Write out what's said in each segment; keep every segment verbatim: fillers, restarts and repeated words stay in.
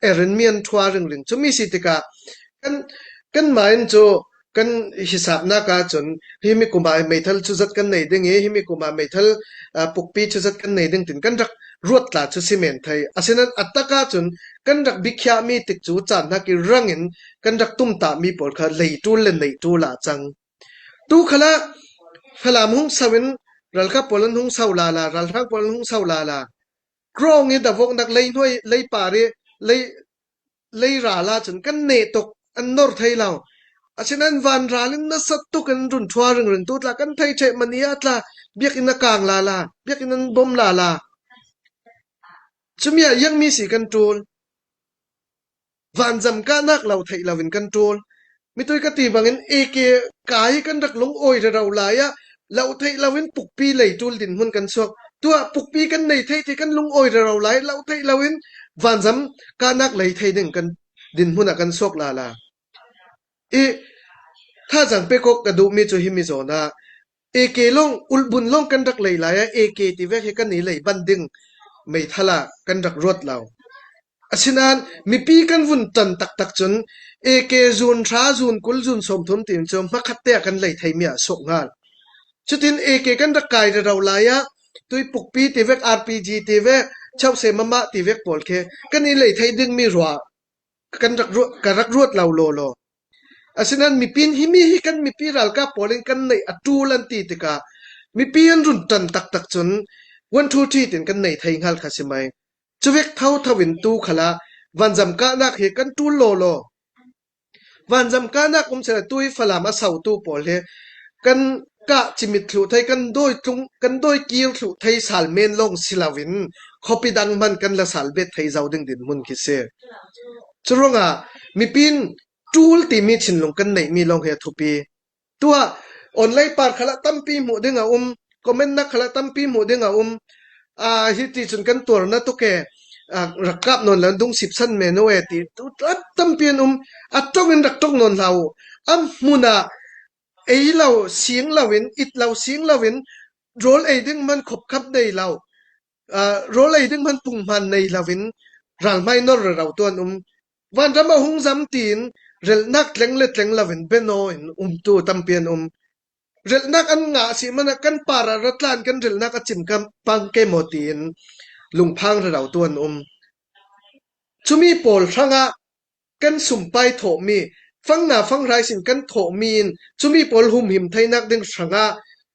erin mi an ṭhua ringring. Cumi si tikah kan, kanmah in cu kan hisapnak ahcun himi kum ah meithal cuzat kan nei ding i, himi kum ah meithal, aa, pukpi cuzat kan nei ding tin kan rak ruat tla cu si men thei. Asinain a tak ahcun kan rak bikhiahmi tik cu caan hnak i rang in kan rak tumtahmi pawl kha lei ṭul le neih ṭul ah a cang. Tu khalah Falam hung so in ralkap pawl an hung so lala, ralhrang pawl an hung so lala. Krawng i davawknak lei hnuai, lei par i lei, lei ral ahcun kan neh tuk, an nor thei lo. Asinain vanral in nasa tuk in run ṭhua ringring tu tla kan thei ṭheh mani ah tla biakinn a kang lala, biakinn an bom lala. Cumi ah ziangmi si kan ṭul. Vanzam kahnak lo theih loin kan ṭul. Mitui ka ti bangin A K kai kan rak lungawi rero lai ah lo theih loin pukpi lei ṭul dinhmun kan suak. Tuah pukpi kan nei thei ti kan lungawi rero lai lo theih loin vanzam kahnak lei thei ding kan dinhmun ah kan suak lala. I thazaang pek awk ka duhmi cu himi zawn ah A K lawng, ulbun lawng kan rak lei lai ah A K ti vek hi kan i lei ban ding meithal ah kan rak ruat lo. Asinain mipi kan vun ṭan taktak cun A K zun hra, zun kul, zun sawmthum tiin cu hmakhatte ah kan lei theimi ah suak hngal. Cutin A K kan rak kai rero lai ah tui pukpi ti vek, R P G ti vek, chauhse mamah ti vek pawl khi kan i lei thei dingmi ruah kan rak ruat, ka rak ruat lo lawlaw. Asinain mipi in himi hi kan mipi ralkap pawl in kan neih a ṭul an ti tikah mipi an run ṭan taktak cun one two three tin kan nei thei hngal kha si mai. Cuvek thotho in tu khalah vanzam kahnak hi kan ṭul lawlaw. Vanzam kahnak um sehla tui Falam a sotu pawl hi kan kah cimit thluh thei, kan dawi tlung, kan dawi kir thluh thei sal men lawng si loin khuapi dang hman kan la sal bet thei zo ding dinhmun khi si. Curuangah mipi in ṭul timi thinlung kan neihmi lawng hi a thupi. Tuah online par khalah tampi hmuh ding a um, comment nak khalah tampi hmuh ding a um. Aa, hiti cun kan tuar na tuk e, aa, rak kap nawn lo, dung sipsan men u e ti tu tlap tampi an um. A ṭong in rak ṭong nawn hlah u. A hmun ah ei lo sing loin, it lo sing loin, rawl ei ding hman khopkhap nei lo, aa, rawl ei ding hman punghman nei loin ralhmai nor rero tuan um. Vanram a hung zam tiin relhnak tleng le tleng loin beno in umtu tampi an um. Relhnak an ngah si hmanah kan par ah ra tlan kan relhnak a cim kan pang ke maw tiin lungphang rero tuan um. Cumi pawl hrangah kan sumpai thawhmi, fangna fanghrai sin kan thawhmi in cumi pawl humhim theinak ding hrangah,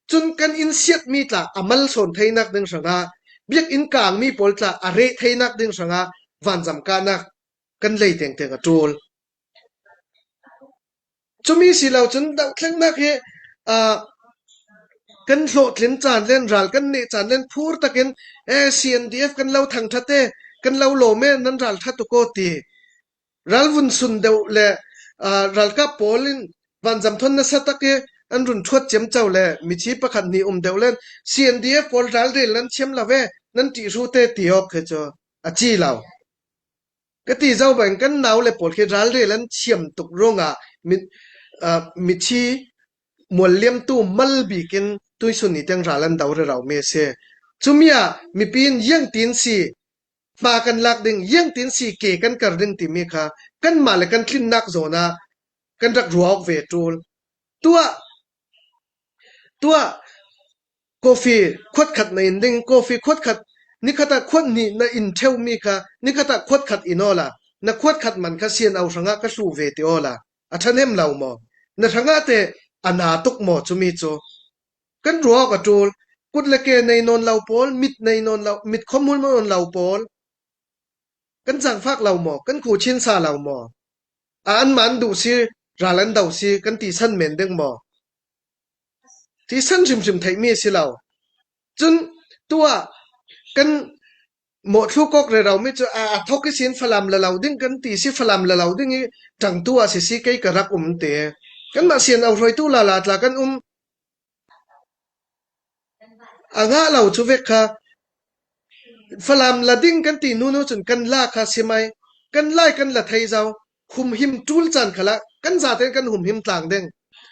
cun kan in siatmi tla a malsawn theinak ding hrangah, biakinn kangmi pawl tla a reh theinak ding hrangah vanzam kahnak kan lei tengteng a ṭul. Cumi si lo cun dohthlengnak hi, aa, kan hlawhtlin caan len, ral kan neh caan len phur takin, eh, C N D F kan lo thangṭhat e, kan lo lawm e, nan ral ṭha tuk aw ti. Ral vun sun deuh le, aa, ralkap pawl in vanzam thawn nasa tak i an run ṭhuat ciamco le mithi pakhat hnih um deuh len C N D F pawl ralrel nan thiam lo ve, nan ṭih hrut e ti awk hi cu a ci lo. Ka ti zo bang kan nau le pawl khi ralrel an thiam tuk ruangah mi, aa, mithi mualliamtu mal bik in tuisun i tiang ral an do rero mi a si. Cumi ah mipi in ziangtin si hma kan lak ding, ziangtin si ke kan kar ding timi kha kanmah le kan tlinnak zawn ah kan rak ruah awk ve ṭul. Tuah, tuah, coffee khuatkhat na in ding, coffee khuatkhat, nikhat ah khuat hnih na in ṭheumi kha nikhat ah khuatkhat in awla, na khuatkhat man kha sian au hrangah ka hlu ve ti awla, a ṭhahnem lo maw? Na hrangah te a na tuk maw cumi cu? Kan ruah awk a ṭul. Kut le ke nei nawn lo pawl, mit nei nawn lo, mit khawm hmun nawn lo pawl, kan zaangfak lo maw? Kan khuchin sa lo maw? A anmah an duh si, ral an do si, kan ti san men ding maw? Ti san hrimhrim theihmi a si lo. Cun tuah kan mawhthluk awk rero mi cu a, a thawk ihsin Falam la lo ding kan ti si, Falam la lo ding i ṭangtu ah sisi kei ka rak um te. Kanmah sian au hruaitu lala tla kan um. A ngah lo cu vek kha Falam la ding kan ti hnu hnu cun kan la kha si mai. Kan lai kan la thei zo. Humhim ṭul caan khalah kan zaten kan humhim tlang ding.